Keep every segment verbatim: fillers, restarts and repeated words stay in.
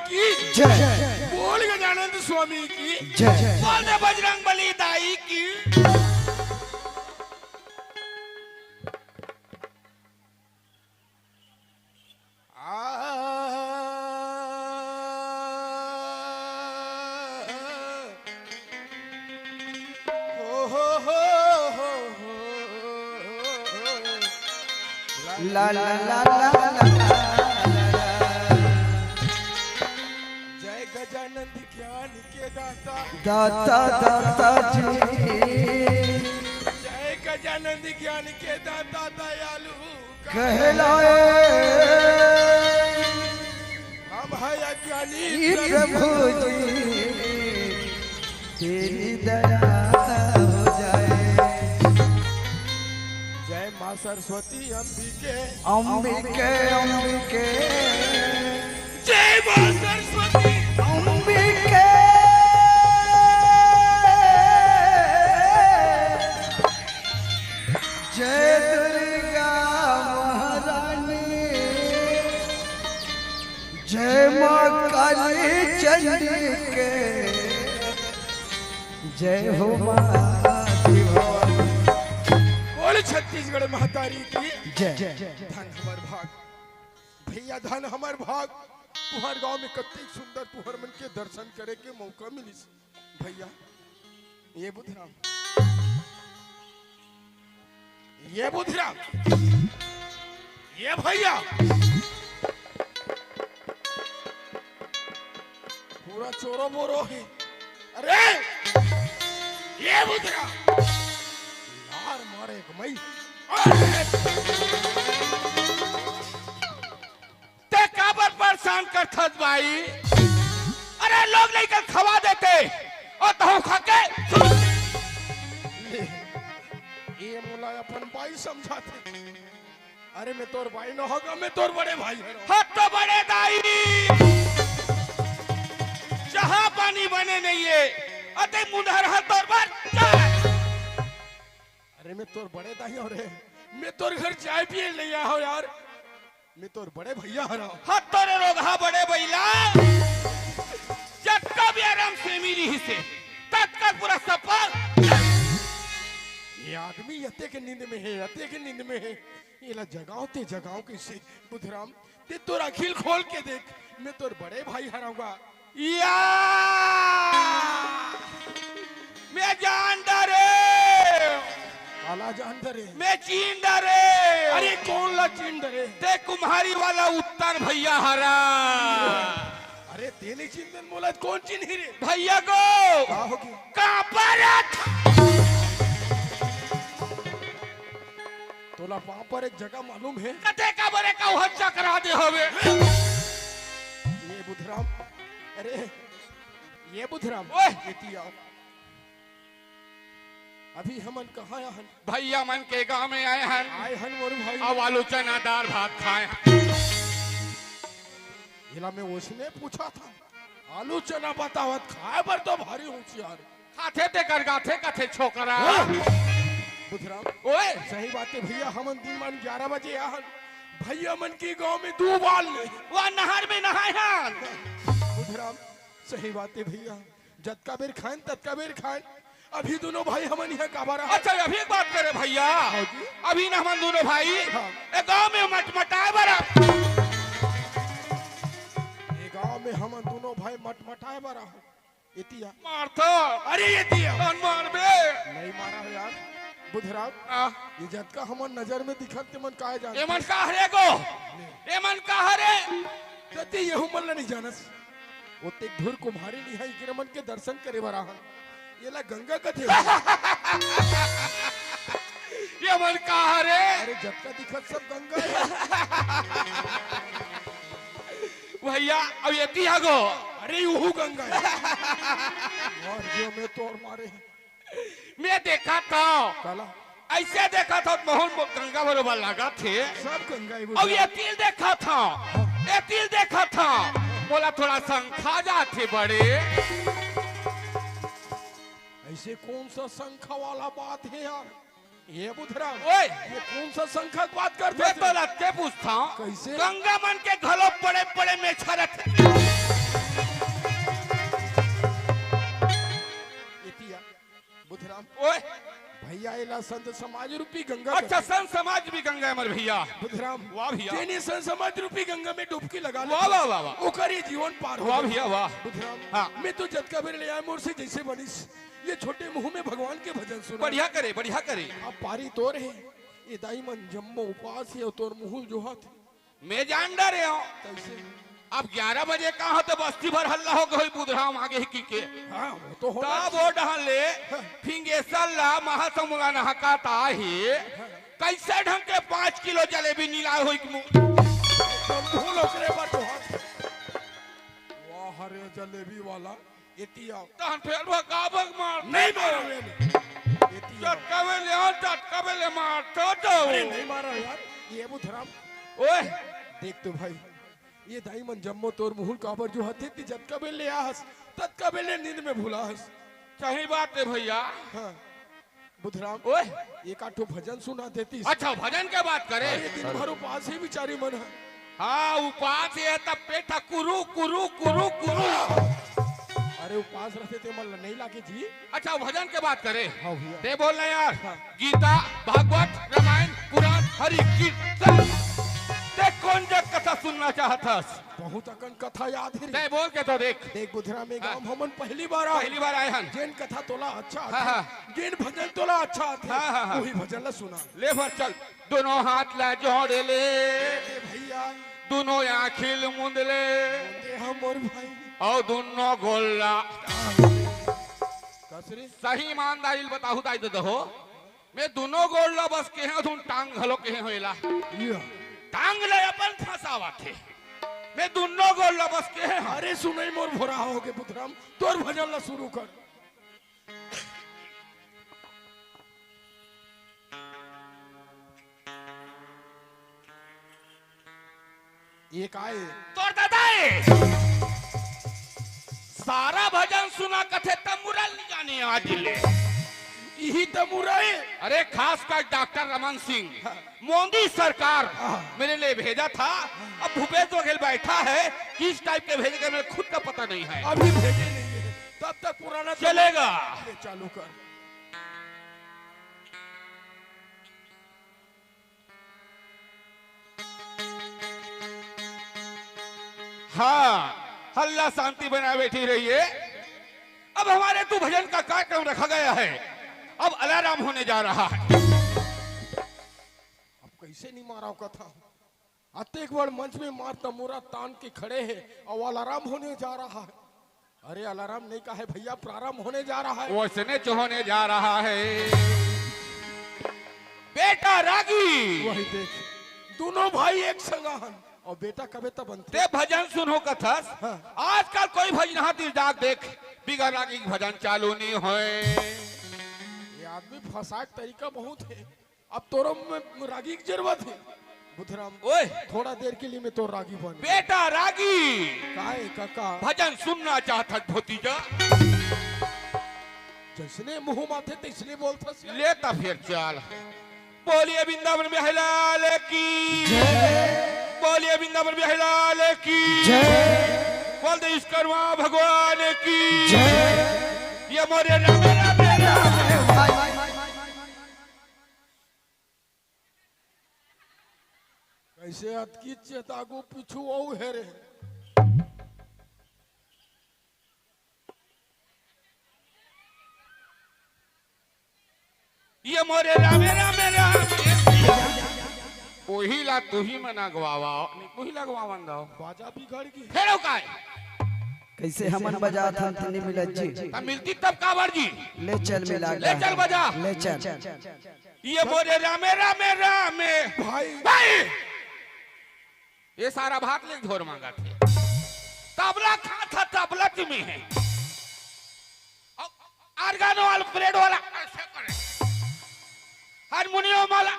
की जय। बोल गजानंद स्वामी की जय। बोल दे बजरंग बली दाई की। आ, हो, हो, हो। ला, ला, ला, ला, ला, ला। जय गजानंद ज्ञान के दाता। दाता, दाता जी। जय गजानंद ज्ञान के दाता दयालु कहलाए। हम है अज्ञानी ये प्रभु जी, तेरी दया हो जाए। जय माँ सरस्वती अम्बिके। अम्बिके, अम्बिके। जय माँ सरस्वती। अम्बिके। जय दुर्गा महारानी। जय माँ काली चंडी के। जय हो माँ शिवा। बोल छत्तीसगढ़ महतारी की जय। धन हमर भाग। भैया धन हमर भाग, तुहर गांव में कतेक सुंदर तुहर मन के दर्शन करे के मौका मिलिस। भैया, ये बुधराम, ये बुधराम, ये भैया, पूरा चोरो बोरो है। अरे, ये बुधराम, लार मारे एक मई। अरे! ते काबर परेशान करथस बाई? अरे लोग लइका खवा देते अउ तहूं खा के ले, ये मोला अपन बाई समझाथे। अरे मैं तोर बाई न हों गा, मैं तोर बड़े भाई हरौं। हत तो बड़े दाई, चाहा पानी बने नइ हे, अते मुंडहर हत तोर बर चाय। अरे मैं तोर बड़े दाई हौं रे, मैं तोर घर चाय पिए नइ आए हौं यार। मैं तोर बड़े भैया हरौं। हत तोरे रोगहा बड़े बइला, जतका भी आराम से मिली ही से, ततका पूरा सफल। ये आदमी अतेक नींद में हे, अतेक नींद में हे। एला जगाओ ते जगाओ कइसे? बुधराम, ते तोर अखिल खोल के देख, मैं तोर बड़े भाई हरौं गा। या! मैं जान डरे। काला जान डरे? मैं चीन डरे। अरे कौन ला चीन डरे? ते कुम्हारी वाला उत्तन भैया हरा। अरे ते नइ चिन्हत मोला, कौन चिन्ही रे? भैया को का होगे? कांपरत। तोला पांव पर एक जगह मालूम हे? कते का बरे का उहर चकरा दे हवे। ये बुधराम, अरे ये बुधराम, ओए! एती आओ। अभी हमन कहाँ आए हन? भैया मन के गांव में आए हन। आए हन मोर भाई। अब आलू चना दार भात खाए हन। एला मैं ओसने पूछा था, आलू चना बतावत खाए बर तो भारी होशियार। खाथे ते कर गाथे कथे छोकरा। हाँ। बुधराम, ओए! सही बात हे भैया, हमन दिन मान ग्यारह बजे आए हन। भैया मन के गांव में दू बार ले। वह नहर में नहाए हन। बुधराम, सही बात हे भैया, जतका बेर खाएन, ततका बेर खाएन। अभी दूनों भाई हमन इहाँ काबर आए? अच्छा, अभी एक बात करे भैया। हाँ जी। अभी ना हमन दूनों भाई हाँ। ए गांव में मटमटाए बर आ- ए गांव में हमन दूनों भाई मटमटाए बर आए। एती आ। मारता। अरे एती आ। कौन मारबे? नइ मारा हो यार। बुधराम, आ। ये जतका हमन नजर में दिखत तेमन काय जानत? एमन का हरे गो? एमन का हरे? त ते एहू मन ला नइ जानस। ओतेक धुर कुम्हारी निहाई के मन के दर्शन करे बर आहन। एला गंगा कथे। एमन का हरे? अरे जतका दिखत सब गंगा हे। भैया, अब एती आगो। अरे उहू गंगा हे। मर गयो मैं तोर मारे। मैं देखा था। काला? अइसे देखा था, बहुत गंगा बरोबर लगा थे। सब गंगा ही अब बुझा। ये तिल देखा था, ये तिल देखा था, मोला थोड़ा शंका जाथे बड़े। अइसे कौन सा शंका वाला बात हे यार? ये बुधराम, ओए! ये कौन सा शंका की बात करथे मैं तो तू? लगते पूछता हूँ। कइसे? गंगा मन के घलो बड़े बड़े मेछा रथे। एला संत समाज रूपी गंगा अच्छा, कथे। संत समाज रूपी गंगा हे मोर भैया। बुधराम, वाह भैया। जेन ये संत समाज रूपी गंगा में डुबकी लगा वाह, लेथे, वाह, वाह, वाह। ओकर ये जीवन पार हो वाह जाथे। भैया, वाह। बुधराम, हाँ। मैं तो जतका बेर ले आए मोर से जैसे बनिस, ये छोटे मुंह में भगवान के भजन सुना। बढ़िया करे, बढ़िया करे। अब पारी तोर हे, ये दाई मन जम्मो उपास हे अउ तोर मुंह ल जोहत हे। मैं जान डरे हंव। कइसे? अब ग्यारह बजे का हो तो बस्ती भर हल्ला हो गे होही बुधराम आगे हे कहिके। हाँ, वो तो होना तब चाहिए। वो डहन ले हाँ। फिंगेसन ला महासमुंद ला नहकात आही। हाँ। कइसे ढंग के पाँच किलो जलेबी निलाय होही कि मु- मुंह ल ओकरे बर जोहत हे। वाह रे जलेबी वाला। एती आव। तहन फेर भगाबक मार। नहीं मारो ये नहीं। एती आव। चटकावे ले आ, चटकावे ले मार, तो दो। अरे नहीं मारो यार, ये बुधराम। ओए। देख तो भाई, ये दाई मन जम्मो तोर मुंह ल काबर जोहत हे, ती जतका बेर ले आहस, ततका बेर ले नींद में भुलाहस। सही बात हे भैया। हाँ। बुधराम, ओए। एक आठो भजन सुना देतिस। अच्छा, भजन के बात करे? अरे, दिन भर उपास हे बिचारी मन ह। हाँ, उपास हे तब पेट ह कुरु, कुरु, कुरु, कुरु। अरे, उपास रहिथे ते मन ल नहीं लागे जी। अच्छा, भजन के बात करे? हाँ भैया। ते बोल ना यार। हाँ। गीता, भागवत, रामायण, पुराण, हरि कीर्तन। ते कौन जग कथा सुनना चाहत हस? बहुत अकन कथा याद हे रे। तैं बोल के तो देख। देख बुधराम, ये हाँ। गांव हमन पहली बार आए। पहली बार आए हन। जेन कथा तोला अच्छा हाँ, आथे, हाँ। जेन भजन तोला अच्छा आथे, हाँ, हाँ, हाँ। वही भजन ला सुना। ले भर चल। दोनों हाथ ला जोड़ ले। ए भैया। दोनों आँखी ल मूंद ले। मूंदे हम मोर भाई। अउ दोनों गोड़ ला। कस रे? सही ईमानदारी ल बताहूं दाई ददा हो। मैं दुनों गोड़ ला बस केहे हंव, टांग घलो केहे हंव एला। या। टांग ले अपन फंसावत हे। मैं दुनों गोड़ ला बस केहे हंव। अरे सुनई मोर भोरा होगे बुधराम, तोर भजन ला शुरू कर। ये का ए? तोर ददा ए। सारा भजन सुना कथे तमुरा ल नइ जाने आज ले। इही तमुरा ए। अरे खास कर डॉक्टर रमन सिंह, हाँ। मोदी सरकार हाँ। मेरे लिए भेजा था। अब भूपेश बघेल बैठा है, किस टाइप के भेजेगा मेरे खुद का पता नहीं है। अभी भेजे नहीं है, तब तक पुराना चलेगा। ले चालू कर। हाँ, हल्ला शांति बनाए बैठी रहिए। अब हमारे तो भजन का कार्यक्रम रखा गया है, अब अलाराम होने जा रहा है। अब कैसे नहीं मारा कथा? अतेक बड़ मंच में मार तमूरा तान के खड़े हे अउ अलाराम होने जा रहा है। अरे अलाराम नहीं कहे भैया, प्रारंभ होने जा रहा है। वैसने जो होने जा रहा है। बेटा रागी। वही देख, दोनों भाई एक संगा हन। अउ बेटा कबे तब बनथे। ते भजन सुनहूं कथस। हाँ। आजकल कोई भजनहा तीर जाके देख, बिगर रागी के भजन चालू नहीं होय। ये आदमी फंसाए के तरीका बहुत हे। अब तोरो में रागी के जरूरत हे। बुधराम, ओए। थोड़ा देर के लिए मैं तोर रागी बन। बेटा रागी। काय काका? भजन सुनना चाहत हस भतीजा? जैसने मुंह माथे तैसने बोलथस। ले त फेर चल। बोलिए वृंदावन बिहारी लाल की। जय। बोलिए वृंदावन बिहारी लाल की। जय। बोल दे विश्वकर्मा भगवान की। जय। ये मोरे राम, राम, राम। कैसे अतकी चेतागू पीछू अउ हे रे। ये मोरे रामे, रामे, रामे। ओही ला तुही मन अगवावा, नहीं तुही लगवावन दो। बाजा बिगड़ गई। फेर अउ काय? कैसे हमन बजात हन, तनी मिलत जी। तब मिलती तब काबर जी? ले चल मिला ले के। चल बजा। ले चल। ये मोरे रामे, रामे, रामे। भाई। भाई। ये सारा भात ले झोर मांगत हे। तबला खात हे, तबला में हे। अउ organ वाला, plate वाला ऐसे करे। हारमोनियम वाला।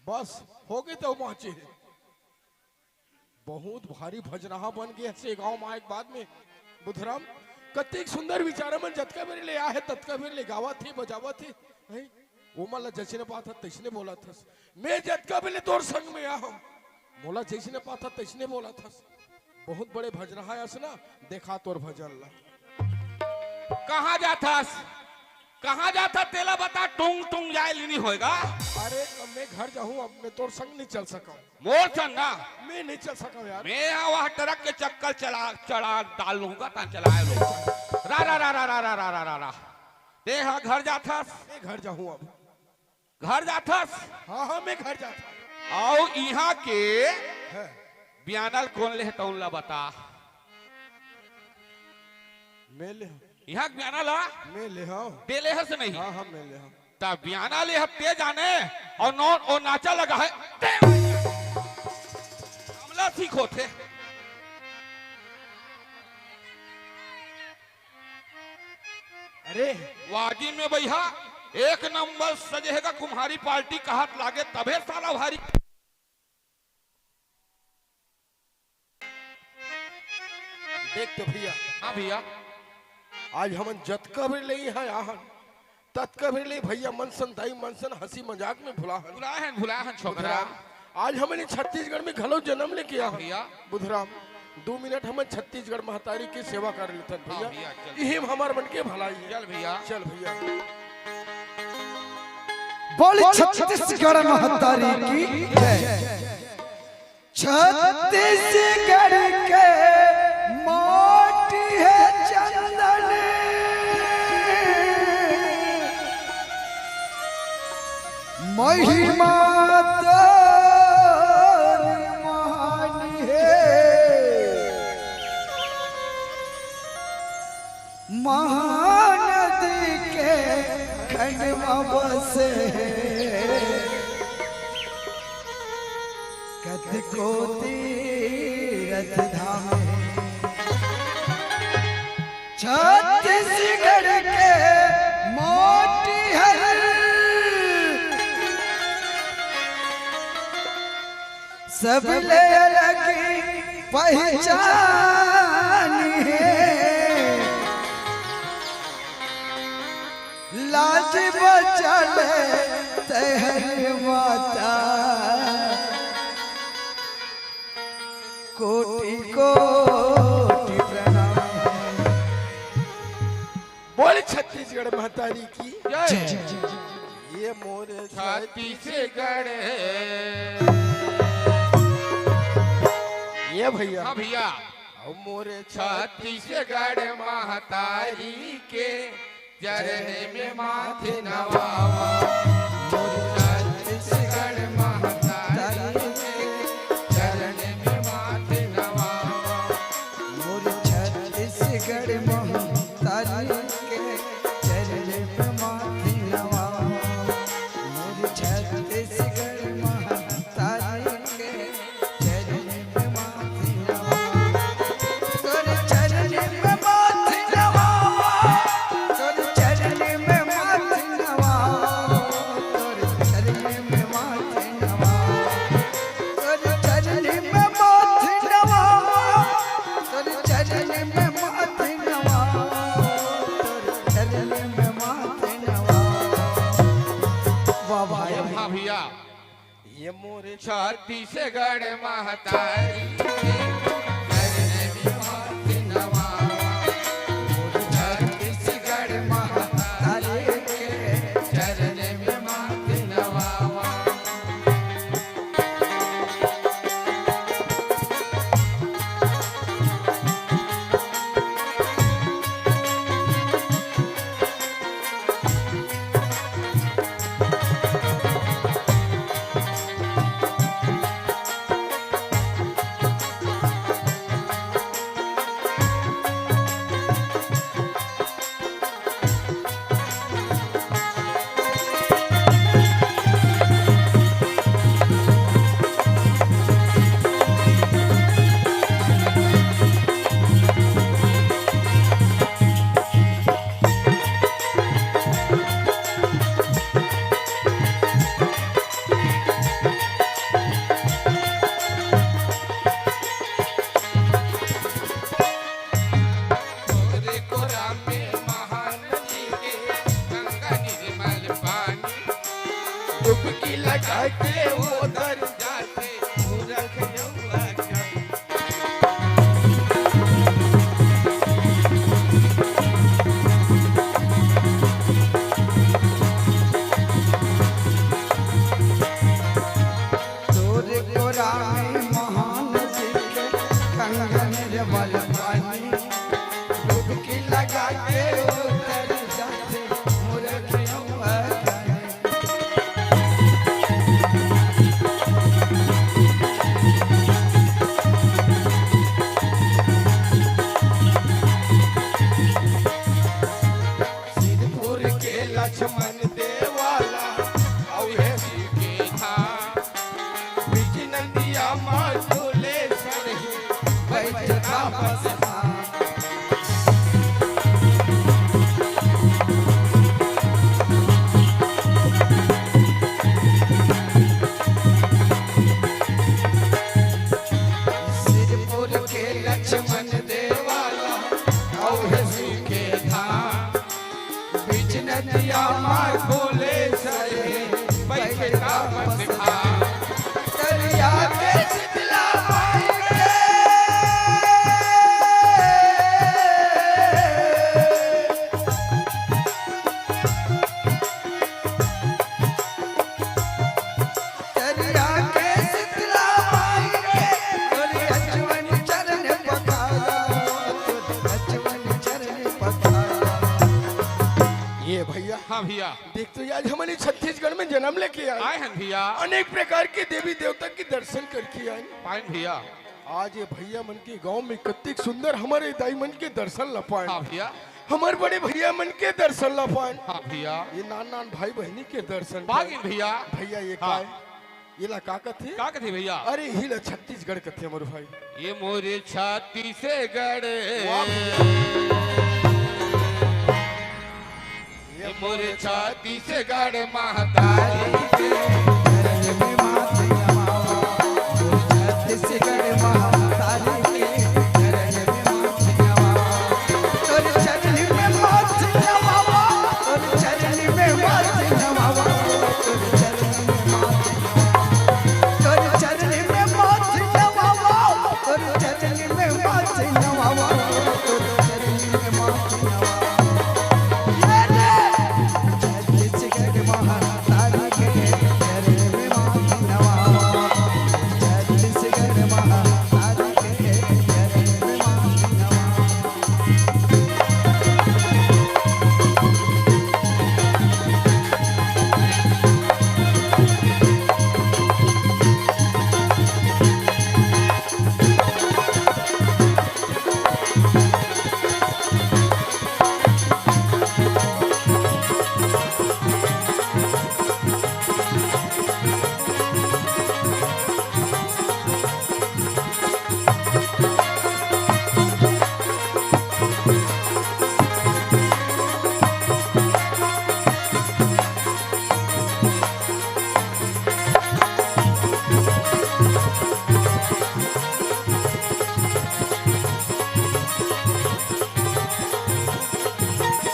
बस, हो गे तो पहुंचे। बहुत भारी भजनहा बन गे हे गांव में आए के बाद में। बुधराम, कतेक सुंदर विचार मन जतका बेर ले आए हे, ततका बेर ले गावत हे, बजावत हे, हैं? ओमन ला जइसने बात हे, तइसने बोलत हस। मैं जतका बेर ले तोर संग में आ हंव, मोला जइसने पाथस तइसने बोलथस। बहुत बड़े भजनहा अस ना, देखा तोर भजन ला। कहाँ जाथस? कहाँ जाथस? तेला बता, टुंग टुंग जाए ले नी होएगा। अरे, मैं घर जाहूँ, अब मैं तोर संग नहीं चल सकंव। मोर संग ना? मैं नहीं चल सकंव यार। मैं हा वहाँ ट्रक के चक्कर चला, चला डाल लूँगा, ता चला लूँगा। रा, रा, रा। ते हा घर जाथस? मैं घर जाहूँ अब। घर जाथस? हाँ, हाँ, मैं घर जाथंव। अउ इहाँ के हाँ। बियाना ल कोन ले हे तउन ला बता। मैं ले हंव। इहाँ के बियाना ला? मैं ले हंव। ते ले हस नहीं? हाँ, हाँ, मैं ले हंव। त बियाना ले हस ते जाने, अउ नौ, ओ नाचा लगा हे। ते हमला सीख होथे। अरे। वाजिब में भैया, एक नंबर सजे हे गा कुम्हारी पार्टी, कहत लागे तभे साला भारी। देख तो भैया। हाँ भैया। आज हमन जतका भी ले इहाँ आहन, ततका भी ले भैया मन सन, दाई मन सन, हंसी मजाक में भुलाहन। भुलाहन, भुलाहन छोकरा। बुधराम, आज हमन छत्तीसगढ़ में घलो जन्म लेके आहन। भैया। बुधराम, दू मिनट हमन छत्तीसगढ़ महतारी के सेवा कर लेथन हाँ भैया। भैया, चल। इही में हमर मन के भलाई हे। चल भैया। चल भैया। बोल छत्तीसगढ़ महतारी की जय। छत्तीसगढ़ के माटी हे चंदन, महिमा तोर महान हे। महानदी के खंड म बसे कतको तीरथ धाम हे। छत्तीसगढ़ के माटी हर सबले अलग पहचान हे। लाज बचा ले तैं हर माता, कोटि कोटि प्रणाम। बोल छत्तीसगढ़ महतारी की जय। ये मोर छत्तीसगढ़। ये भैया। हाँ भैया। अउ मोर छत्तीसगढ़ महतारी के चरण में माथ नवावा। मोर छत्तीसगढ़ महतारी के चरण में माथ नवावा। मोर छत्तीसगढ़ महतारी के चरण में माथ नवावा। मोर छत्तीसगढ़ महतारी के चरण में माथ नवावा। तोर चरण में माथ नवावा। तोर चरण में माथ नवावा। तोर चरण में माथ नवावा। तोर चरण में माथ नवावा। तोर चरण में माथ नवावा। तोर चरण में माथ नवावा। वाह भाई। हाँ भैया। ये मोर छत्तीसगढ़ महतारी के चरण में माथ नवावा। मोर छत्तीसगढ़ महतारी के चरण में माथ नवावा। तोरे कोरा में महानदी के गंगा निर्मल पानी। डुबकी लगा के वो तर जाथे, मूरख मार भोले सर हे, बइठे तापस भार। तरिया के शीतला माई के। तरिया के शीतला माई के, तोरे अचवन चरण पखारब, तोरे अचवन चरण पखारब। ये भैया, हाँ भैया। देख तो आज हमन छत्तीसगढ़ में जन्म लेके आए। आए हन भैया। अनेक प्रकार के देवी देवता के दर्शन करके आए। पाइन भैया। आज ये भैया मन के गांव में कतिक सुंदर हमर दाई मन के दर्शन ला पाए। हाँ भैया। हमर बड़े भैया मन के दर्शन ला पाए। हाँ भैया। ये नान नान भाई बहिनी के दर्शन पाए। पागिन भैया। भैया ये हाँ। का है? ये ला का कथे? का कथे भैया? अरे ही ला छत्तीसगढ़ कथे हमर भाई। ये मोरे छत्तीसगढ़। वाह भैया। ये मोरे छत्तीसगढ़ महतारी के। छत्तीसगढ़ महतारी के। तोर चरनी में माथ नवावा, तोर चरनी में माथ नवावा, तोर चरनी में माथ नवावा, तोर चरनी में माथ नवावा, तोर चरनी में माथ नवावा, तोर चरनी में माथ नवावा। ये रे! छत्तीसगढ़ महातारी के चरनी में माथ नवावा, छत्तीसगढ़ महातारी के चरनी में माथ नवावा।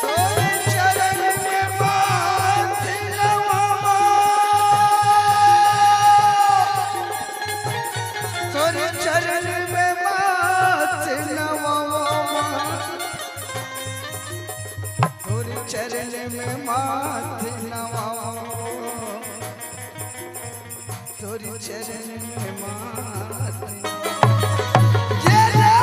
तोरे चरण में माथ नवावा, तोरे चरण में माथ नवावा, तोरे चरण में माथ नवावा। तोरी चरण में माथ। ये रे!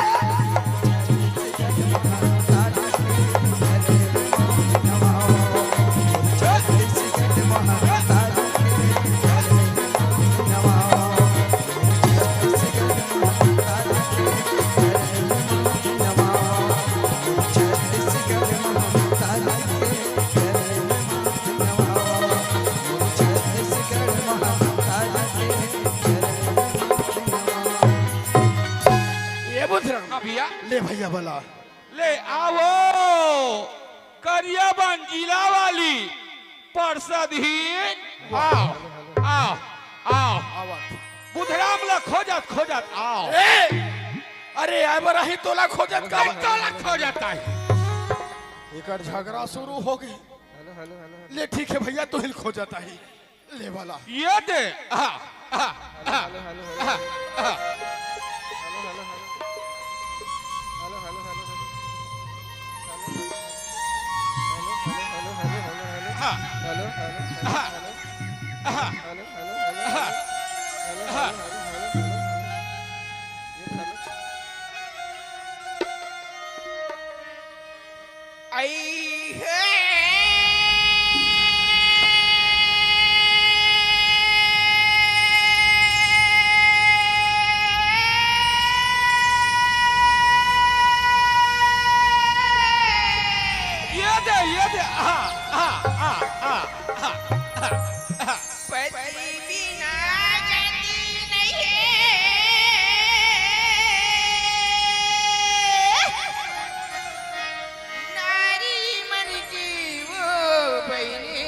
ये बुधराम। हाँ भैया। ले भैया बला। ले आवो, करियाबंद जिला वाली पार्षद ही। आओ, आओ, आओ। आवत। बुधराम ला खोजत, खोजत आओ। ए! अरे, आए बर आही तोला खोजत का? तोला खोजत आई। एकर झगड़ा शुरू हो गई। Hello, hello, hello, hello. ले ठीक है भैया, तोहिल खोजत आही। ले वाला। ये दे। आहा, आहा, आहा, आहा। आहा, आहा, आहा। आई हे। ये दे, ये दे। आहा, आहा, आहा, आहा, आहा, आहा। पति बिना गति नहीं है। नारी मन की वो बहिनी।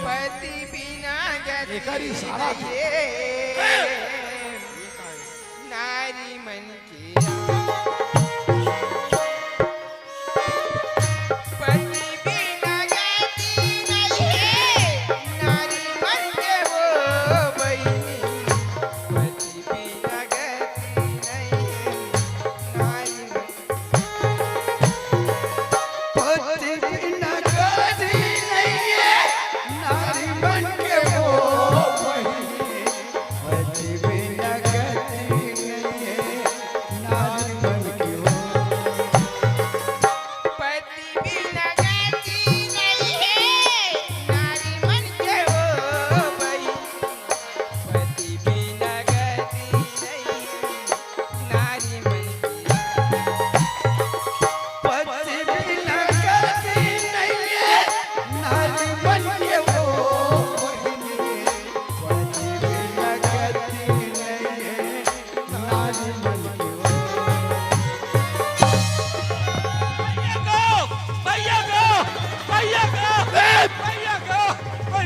पति बिना गति एकर इशारा था। नहीं है। नारी मन की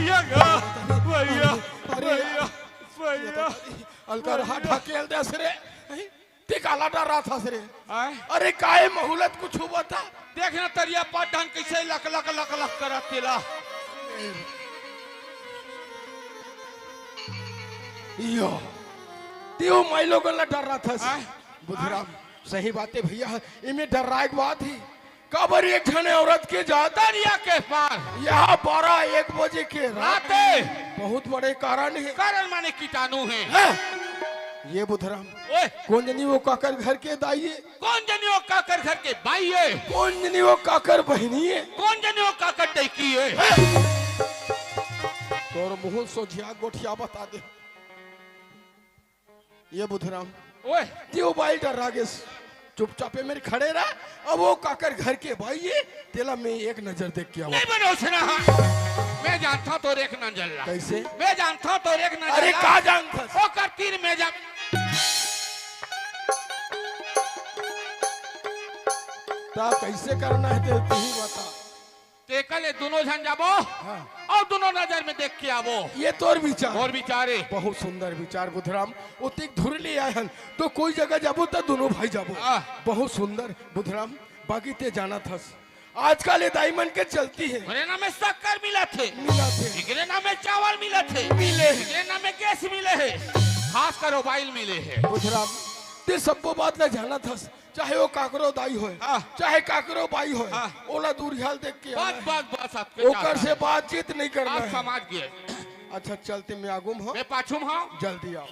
भैया, भैया, अरे भैया, यार, भैया। अलकर हा ढकेल देस रे। ते काला डर्राथस रे? आय? अरे काय मुहूर्त कुछ बता। देख ना तरिया पाट डहन कइसे लक लक लक लक करत तेला। यो, तेहू माईलोगन ला डर्राथस। आय? बुधराम, आय? सही बात हे भैया, एमे डर्राय के बात हे। काबर एक झने औरत के जात तरिया के पार। यहाँ बारह एक बजे के रात। रात हे। बहुत बड़े कारण हे। कारण माने कीटाणु हे। हैं? ये बुधराम, ओए। कोन जनी वो काकर घर के दाई हे? कोन जनी वो काकर घर के बाई हे? कोन जनी वो काकर बहिनी हे? कोन जनी वो काकर डैकी हे? हैं? तोर मुहूं सोझिया गोठिया बता दे। ये बुधराम, ओए। तेहू बाई डर्रा गेस। चुपचाप ए मेर खड़े रह। अब वो काकर घर के बाई हे, तेला मैं एक नजर देख के आऊं। नहीं बनो सुना, हाँ। मैं जानथंव तोर एक नजर ला। कइसे? मैं जानथंव तोर एक नजर अरे ला। का जानथस? ओकर तीर मैं जान ता कइसे करना हे ते तू ही बता। तेकर ले दुनों झन जाबो हाँ। अउ दुनों नजर में देख के आबो। ये तोर विचार। मोर विचार हे। बहुत सुंदर विचार बुधराम। ओतिक धुर ले आए हन तो कोई जगह जाबो त दुनों भाई जाबो। हाँ। बहुत सुंदर बुधराम। बाकी ते जानथस आजकल ये दाई मन के चलती हे। ओकरे नाम में शक्कर मिलत हे। मिलत हे। एकरे नाम में चावल मिलत हे। मिले हे। एकरे नाम में गैस मिले हे। खास कर मोबाइल मिले हे। बुधराम, ते सब्बो बात ला जानथस। चाहे वो काकरो दाई होय, हाँ। चाहे काकरो बाई होय, हाँ। ओला दूरिहा ले देख के बस, आना हे। बस, बस, आपके ओकर चाहता से है। बातचीत नहीं करना आप हे। समझ गए। अच्छा, चलते मैं आगू में हूँ। मैं पाछू में हूँ। जल्दी आओ।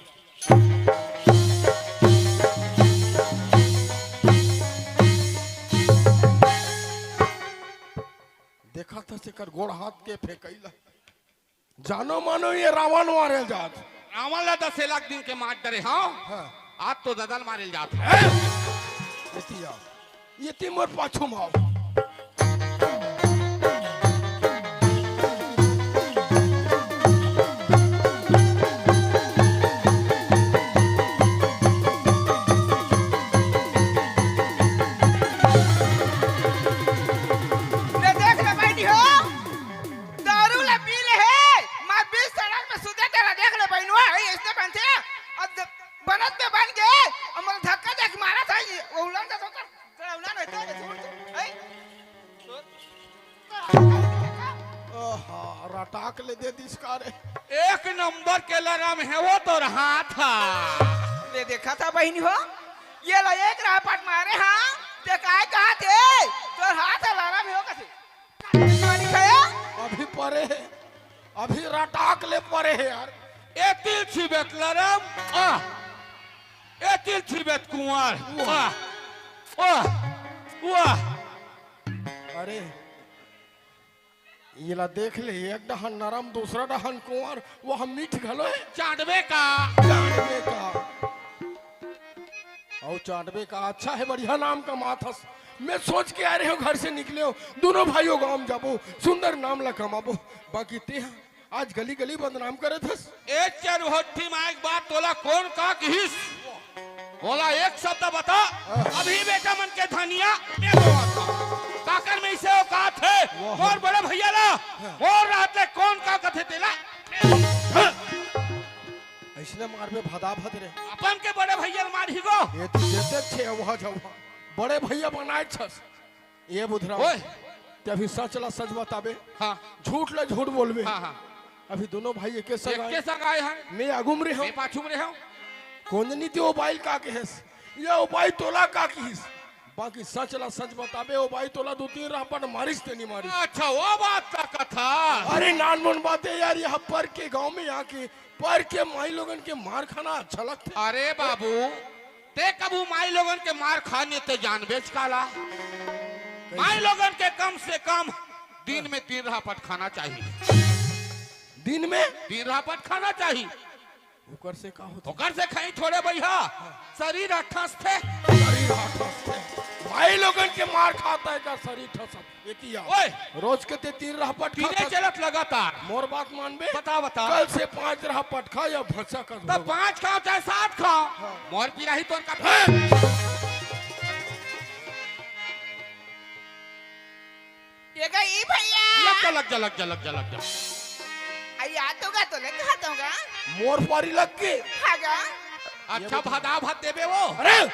देखा था सेकर गोड़ हाथ के फेंकैला। जानो मानो ये रावण मारे जात। रावण ला दसे लाख दिन के मार डरे, हाँ? हाँ। आज तो ददन मारे जात। हैं? एती आओ। एती मोर पाछू में आओ। ले देख ले बहिनी हो। दारू ला पी ले हे, मैं बीच सड़क में सुते तेला देख ले बहिनवा, हे, अइसने बनथे। अब द-, बनत में बन गे, अब मोला धक्का दे के मारत हे, ये, वो उलन जात होता, तेरा उलन रहता है, ये छोड़ दे, हे? ओहा, रटाक ले दे दिस का रे। एक नंबर के लरम हे वो तो रहा था। ले देखा था बहिनी हो, ये ला एक रापट मारे हाँ, ते काय कहा थे, तोर हाथ लरम हे वो कथे। पानी खाया? अभी परे हे, अभी रटाक ले परे हे यार। ए तिल छिबेत लरम, आ। ए तिल छिबेत कुंवर, वाह। आ। वाह, वाह। अरे, येला देख ले, एक डहन नरम, दूसरा डहन कुंवर, वो हम मीठ घलो हे। चांटबे का। चांटबे का। अउ चांटबे का अच्छा हे, बढ़िया नाम कमात हस। मैं सोच के आए रहेंव, घर से निकलेंव, दुनों भाई वो गांव में जाबो, सुंदर नाम ला कमाबो। बाकी ते हा आज गली गली बदनाम करत हस। ए चरहोठी माय के बात तोला कोन का किहिस? मोला एक शब्द बता। हाँ। अभी बेटा मन के धनिया मैं बोलत हंव। काकर में इसे औकात हे? वाह। मोर बड़े भैया ला, हाँ। मोर रहत ले कोन का कथे तेला? हाँ। अइसने मारबे भदाभद रे। अपन के बड़े भैया ल मारही गो। ये तो देते छे वहा जावा। बड़े भैया बनाए छस। ये बुधराम, ओए। ते अभी सच ला सच बताबे। हाँ। झूठ ला झूठ बोलबे। हाँ, हाँ। अभी दुनों भाई एके संग आए। एके संग आए हन। मैं आगू में रहेंव। मैं पाछू में रहेंव। कोन जनी ते वो बाई ल का कहेस? ये वो बाई तोला का किहिस? बाकी सच ला सच बताबे, वो बाई तोला दू तीन रापट मारिस ते नहीं मारिस? अच्छा, वो बात का कथा। अरे नानमुन बात हे यार, ये पर के गांव में आके पर के माईलोगन के मार खाना अच्छा लगथे। अरे बाबू, ते कभू माईलोगन के मार खाने ते जानबेच काला? कैसे? माईलोगन के कम से कम दिन में तीन रापट खाना चाही। दिन में? तीन रापट खाना चाही। ओकर से का होथे? ओकर से खाई थोड़े भैया, शरीर ह ठसथे। शरीर ह ठसथे। माईलोगन के मार खाता हे का शरीर ठसत? एती आओ। ओए! रोज के ते तीन रापट तीने खाता। चलत लगातार। मोर बात मानबे? बता, बता। कल से पांच रापट खा या भरसा कर तब दो। पांच खाओ चाहे सात खाओ, हाँ। मोर पिराही तोर का। हैं? ये गई भैया। लग जा, लग जा, लग जा, लग जा, लग जा। का तो गा, तोले कहा तो गा। मोर पारी लग के। हाँ गा। अच्छा, ये भदा भद देबे वो। अरे,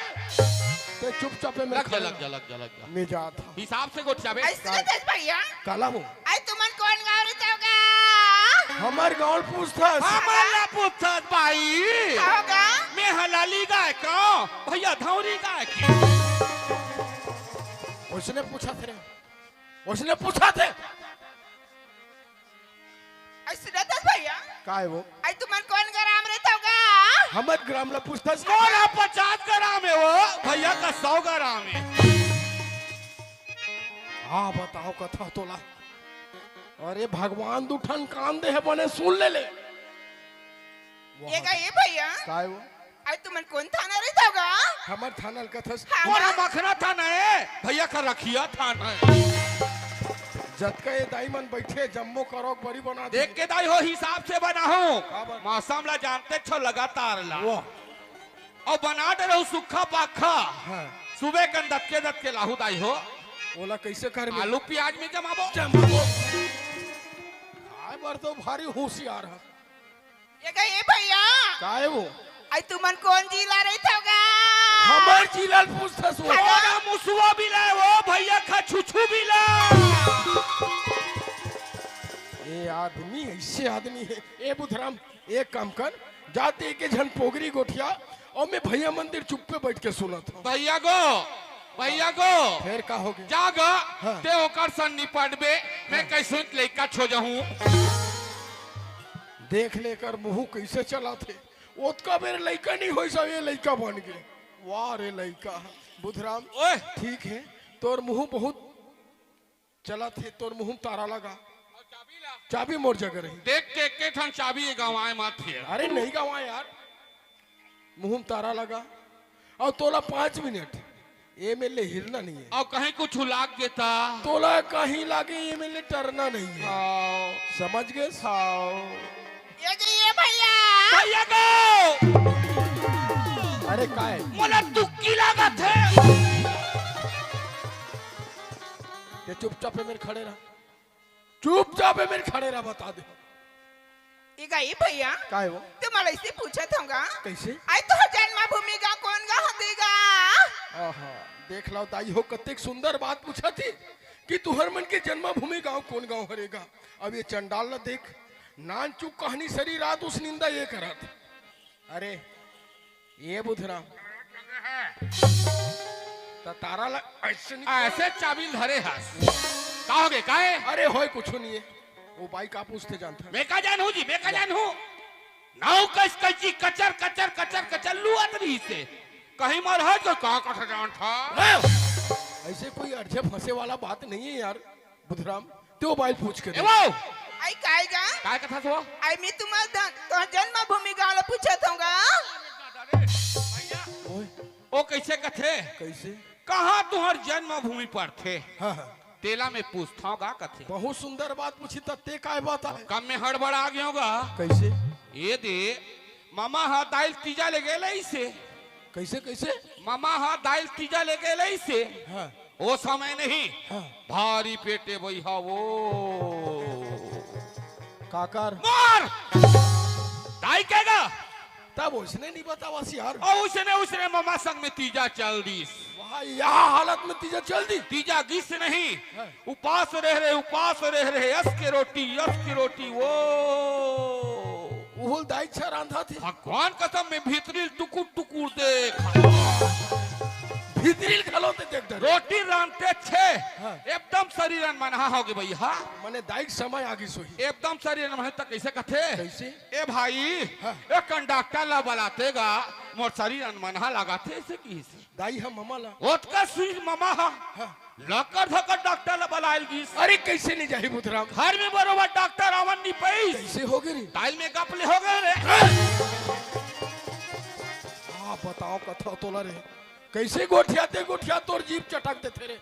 ते चुपचाप है, मेरे लग जा, खाना। लग जा, लग जा, लग जा। मैं जात हूँ। हिसाब से गोठियाबे। ऐसे का-, दस भैया। काला वो। आई तुमन कौन गाँव रहता होगा? हमर गाँव पूछथस। हमन ला पूछथस भाई। का होगा? मैं हलाली गाय का, भैया धौरी गाय के। उसने पूछा थे रे। उसने पूछा थे। ऐसे दस भैया। का है वो? आई तुमन कौन ग्राम रहता होगा? हमर ग्राम ला पूछथस। मोला पचास ग्राम है वो, भैया का सौ ग्राम है। हाँ, बताओ कथा तोला। अरे भगवान दू ठन कान दे है, बने सुन ले ले। ये का ये भैया? का है वो? आई तुमन कौन थाना रहता होगा? हमर थाना ल कथस। हाँ, मोर हाँ। मखना थाना है, भैया का रखिया थाना है। जतका ये दाई मन बैठे, जम्मो करो बरी बना देख दे। के दाई हो, हिसाब से बनाहूँ। का बन- मौसम ला जानते छो, लगातार ला। वाह। अउ बना दे रहू सुक्खा पाखा। हाँ। सुबह कन दतके दतके लाहू दाई हो। ओला कैसे कर में? आलू प्याज में जमाबो। जमाबो। खाए बर तो भारी होशियार है। ये का ये भैया? का है वो? आई तुमन कौन जिला रहता होगा? हमर जिला ल पूछथस वो। हाँ। ओला मुसवा बिला है वो, भैया का छुछू बिला। ये आदमी ऐसे आदमी है। ए बुधराम, एक काम कर, जाते एक झन पोगरी गोठिया, अउ मैं भैया मंदिर चुप्पे बैठ के सुनत हूँ। भैया गो, भैया गो। फिर का हो गया? जा गा, हाँ। ते ओकर सन निपटबे, मैं हाँ। कैसे लइका छो जाहूँ। देख ले एकर मुँह कैसे चलाथे। ओतका बेर लइका नहीं होय सब, ये लइका बन गए। वाह रे लइका। बुधराम, ओए। ठीक है, तोर मुँह बहुत चलत हे, तोर मुँह में तारा लगा। चाबी मोर जगह रही। देख के के ठन चाबी ये गंवाए मत हे। अरे नहीं गंवाए यार, मुँह में तारा लगा। अउ तोला पाँच मिनट एमे ले हिलना नहीं है। अउ कहीं कुछ लाग गे ता? तोला कहीं लागे, एमे ले टरना नहीं है। आओ। समझ गए? आओ। ये जाइए भैया। भैया गो। अरे काय? मोला दुक्की लागत हे। ते चुपचाप एमेर खड़े रह। चुपचाप एमेर खड़े रह, बता दे। ये गई भैया। काय वो? तुम्हारा इसे पूछा था गा। कैसे? आई तो जन्मभूमि गा कौन गा हते गा? आहा, देख लो दाई हो, कतेक सुंदर बात पूछा थी कि तुहर मन के जन्मभूमि गांव कौन गांव हरे गा। अब ये चंडाल ला देख, नान चुक कहानी सरी रात उस निंदा ये करत। अरे, ये बुधराम। त तारा ला ऐसे नहीं ऐसे चाबी धरे हस। का हो गे, का है? अरे, होय कुछ नहीं है। वो बाई का पूछते जानता है? मैं का जानहूँ जी, मैं का जानहूँ? नाव कस कैची कचर, कचर, कचर, कचर लुअत रही से। कहीं मर है तो का कथा जानता? ऐसे कोई अड़झे फंसे वाला बात नहीं है यार। बुधराम, त्यो बाई पूछ के ए दे। वो! आई काय गा? काय कथा सो? आई मैं तुम्हार द-, तो जन्मभूमि गांव ला पूछत हूँ गा। ओए। ओ कैसे कथे? कैसे? कहाँ तुहर जन्मभूमि पड़थे? हाँ, हाँ। तेला मैं पूछता हूँ गा कथे। बहुत सुंदर बात पूछी त ते काय बात है? कम में हड़बड़ा गयो गा। कैसे? ये दे, मामा हा दाइल तीजा ले गेले इसे। कैसे, कैसे? मामा हा दाइल तीजा ले गेले इसे। हाँ। ओ समय नहीं, हाँ। भारी पेटे बइहा वो। काकर? मार! दाई कहेगा। तब उसने नहीं बतावा सी यार। और उसने, उसने मामा संग में तीजा चल दीस। वहाँ यहाँ हालत में तीजा चल दी। तीजा गिस नहीं। हाँ। उपास रह रहे, उपास रह रहे, अस के रोटी, अस के रोटी, वो। उहुल दाई अच्छा रांधा थे। भगवान कसम में भीतरी टुकुर टुकुर देख। भीतरी घलो ते देख डरे। रोटी रांधते छे, हाँ। एकदम शरीर अनमनहा हो गे भैया। मने दाई के समय आ गिस होही। एकदम शरीर अनमनहा त कैसे कथे? कैसे? ए भाई, हाँ। ए कंडक्टर ला बलाते गा, मोर शरीर अनमनहा लगाथे, ऐसे किहिस। दाई हा ममा ला। ओतका सुई ममा हा। हाँ। लकर धकर डॉक्टर ला बलायल गिस। अरे, कैसे नहीं जाही बुधराम? घर में बरोबर डॉक्टर आवन नहीं पाइस। कैसे हो गे रे? दाइल में गप ले हो गे रे। हाँ, बताओ कथा तोला रे। कैसे गोठियाते गोठिया तोर जीभ चटक देथे रे?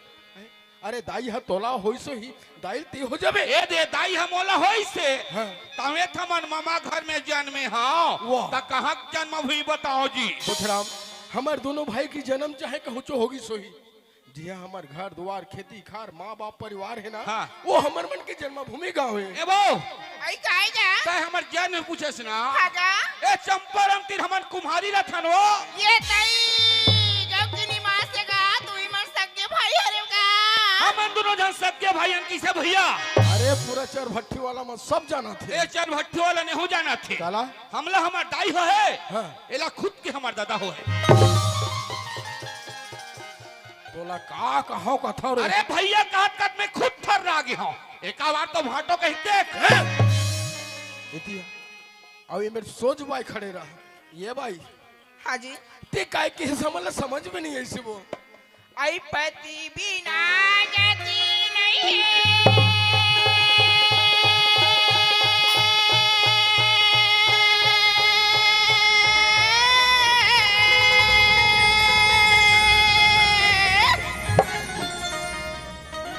अरे दाई ह तोला होइस होही, दाई ते हो जाबे। ए दे, दाई ह मोला होइस हे। हाँ। तवे थमन ममा घर में जनमे हव। वाह। त कहाँ जन्मभूमि बताओ जी? बुधराम, हमर दोनों भाई की जन्म चाहे कहूँचो होगिस होही। जिहाँ हमर घर दुआर, खेती खार, माँ बाप परिवार हे ना, हाँ। वो हमर मन के जन्मभूमि गाँव हे। ए बो, अई काय गा? तैं हमर जन्म पूछेस ना? हाँ गा। ए चंपारण तीर हमन कुम्हारी रथन ओ। ये तई, जब की निमास से गा, तू ही मन सगे भाई हरे गा। हमन दोनों झन सगे भाई हन किसे भैया? अरे पूरा चरभट्टी वाला मन सब जानथे। ए चरभट्टी वाला नेहू जानथे। काला? हमला हमर दाई हो हे। हाँ। एला खुद के हमर दादा हो हे। तोला का कहव कथव रे? अरे भैया, कहत कहत में खुद थर्रा गे हंव। एका बार तो भांटो कहिते। हैं? एती आ। अउ ये मेर सोच बाई खड़े रह। ये बाई। हाँ जी। तैं काय कहे हमला समझ में नइ आइस वो। अई पति बिना गति नइ हे।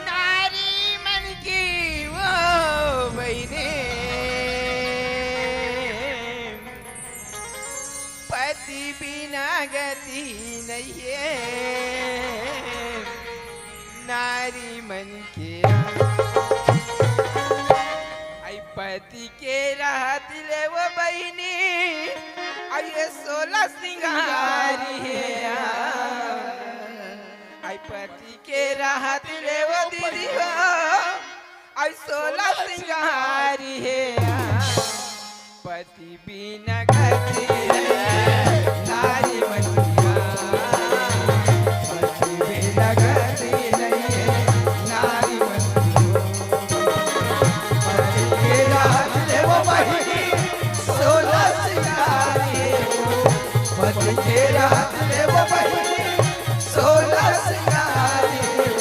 नारी मन के वो बहिनी, पति बिना गति नइ हे। नारी मन के अई पति के रहत ले वो बहिनी, अई ये सोलह सिंगार हे। अई पति के रहत ले वो दीदी हो, अई सोलह सिंगार हे। पति बिना गति नइ हे, नारी मन के। पति बिना गति नइ हे, नारी मन के। पति के रहत ले वो बहिनी, सोलह सिंगार हे। पति के रहत ले वो बहिनी, सोलह सिंगार हे।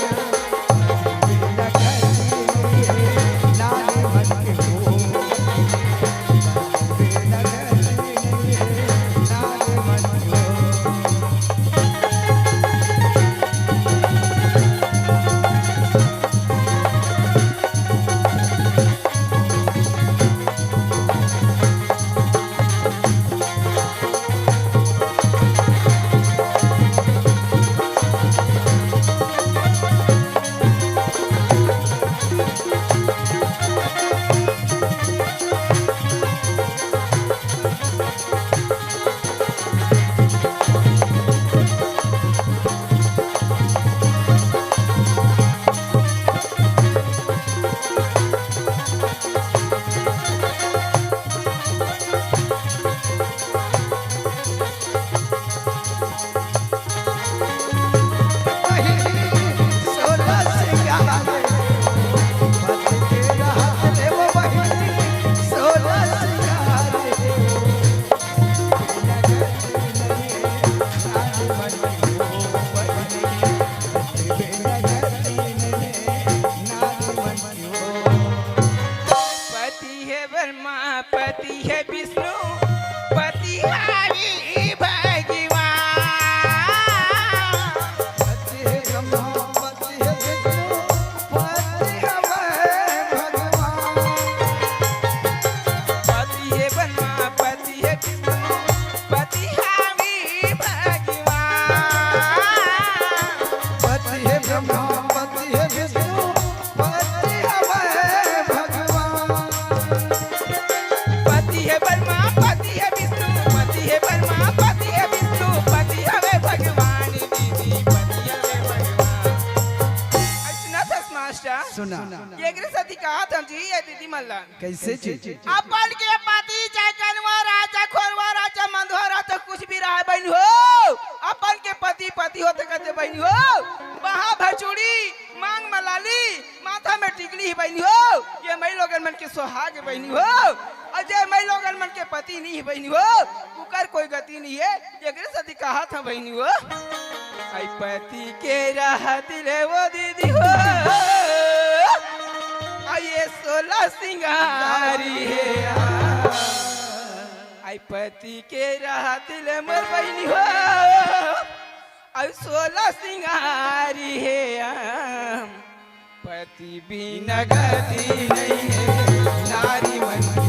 पति हे ब्रह्मा, पति हे विष्णु, पति हरि भगवान। पति हे ब्रह्मा, पति हे विष्णु, पति हवे भगवान। पति हे ब्रह्मा, पति हे विष्णु, पति हवे भगवान। पति हे ब्रह्मा, पति हे विष्णु, पति हवे भगवान। पति हे ब्रह्मा, पति हे विष्णु, पति हे ब्रह्मा, पति हे विष्णु, पति हवे भगवान, दीदी, पति हवे भगवान। अई सुनत हस मास्टर? सुना। एकरे सेती कहत हंव जी, ये दीदी मन ला। कइसे जी? अपन के पति चाहे कनवा रहा, चाहे खोरवा रहा, चाहे मंदवा रहा, चाहे कुछ भी रहा बहिनी हो, अपन के पति पति होथे कथे बहिनी हो। बाहा भर चूड़ी, मांग म लाली, माथा में टिकली ही बहिनी हो, ये मइलोगन मन के सोहाग हे बहिनी हो। अउ जे मइलोगन मन के पति नइ हे बहिनी हो, उकर कोई गति नइ हे। एकरे सेती कहत हंव बहिनी हो, अई पति के रहत ले वो दीदी हो, अई ये सोलह सिंगार हे। अई पति के रहत ले मोर बहिनी हो, अई सोलह सिंगार हे। पति बिना गति नइ हे, नारी मन के।